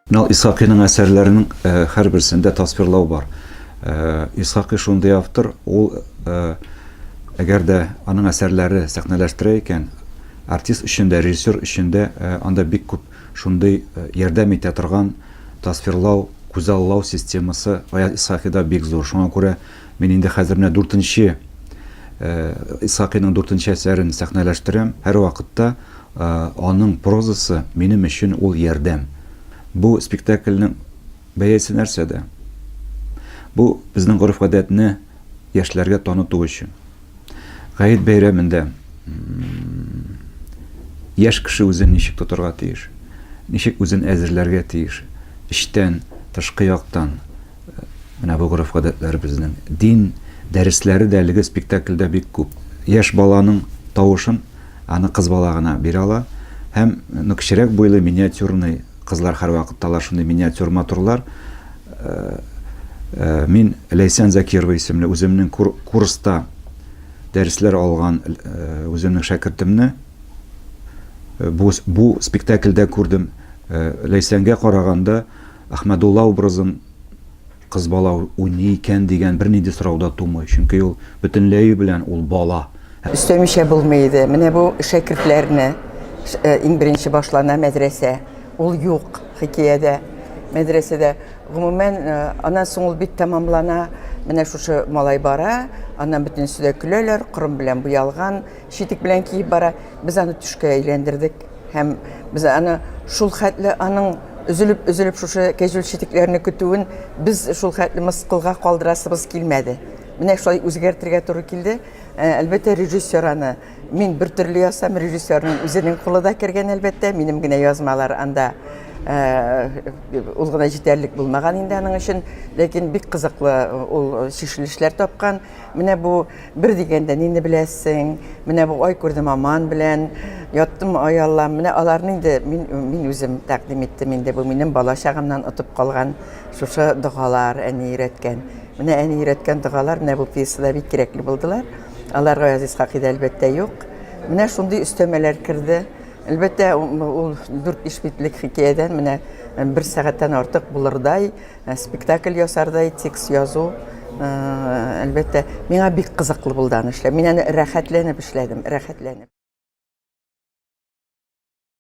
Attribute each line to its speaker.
Speaker 1: Менә Исхакыйның әсәрләренең һәрберсендә тасвирлау бар. Исхакый шундый автор, ул әгәр дә аның әсәрләре сәхнәләштерә икән, артист өчен дә, режиссер өчен дә анда бик күп шундый ярдәм итә торган тасвирлау, күзаллау системасы Гаяз Исхакыйда бик зур. Шуңа күрә мин инде хәзер менә дүртенче Исхакыйның дүртенче әсәрен сәхнәләштерәм. Һәрвакытта Аның прозасы минем өчен ул ярдәм. Бу спектакльнең бәясе нәрсәдә? Бу безнең гореф-гадәтне яшьләргә таныту өчен. Гает бәйрәмендә яшь кеше үзен ничек тотарга тиеш, ничек үзен әзерләргә тиеш, эчтән, тышкы яктан. Менә бу гореф-гадәтләребезнең дин дәресләре дә әлеге спектакльдә бик күп. Яшь баланың тавышын аны кыз бала гына бирә ала. Һәм ну, кечерәк буйлы миниатюрный кызлар һәрвакытта алар шундый миниатюр матурлар. Э, э, мин Ләйсән Закирова исемле үземнең курста дәресләр алган э, үземнең шәкертемне бу, бу спектакльдә күрдем. Ләйсәнгә караганда Әхмәдулла образын кыз бала уйный икән дигән бернинди сорау да тумый, чөнки ул бөтенләе белән ул бала.
Speaker 2: Өстәмичә булмый иде. Менә бу шәкертләрне э, иң беренче башлана мәдрәсә. Ул юк хикәядә. Мәдрәсәдә гомумән э, аннан соң ул бит тәмамлана. Менә шушы малай бара, аннан бөтенесе дә көләләр, корым белән буялган, читек белән киеп бара. Без аны төшкә әйләндердек. Һәм без аны шул хәтле аның өзелеп-өзелеп шушы кәҗүл читекләрне көтүен без шул хәтле мыскылга калдырасыбыз килмәде. Менә шулай үзгәртергә туры килде. Э, әлбәттә, режиссер аны мин бер төрле язсам, режиссерның үзенең кулы да кергән, әлбәттә, минем генә язмалар анда э, ул гына җитәрлек булмаган инде аның өчен, ләкин бик кызыклы ул чишелешләр тапкан. Менә бу бер дигәндә нине беләсең, менә бу ай күрдем аман белән, яттым ай Аллам, менә аларны инде мин, мин үзем тәкъдим иттем инде, бу минем бала чагымнан отып калган шушы догалар, әни өйрәткән. Менә әни өйрәткән догалар менә бу пьесада бик кирәкле булдылар. Алар Гаяз Исхакыйда әлбәттә юк. Менә шундый өстәмәләр керде. Әлбәттә, ул 4-5 битлек хикәядән менә бер сәгатьтән артык булырдай Спектакль ясардай текст язу, әлбәттә, миңа бик кызыклы булды аны эшләү. Мин аны рәхәтләнеп эшләдем, рәхәтләнеп.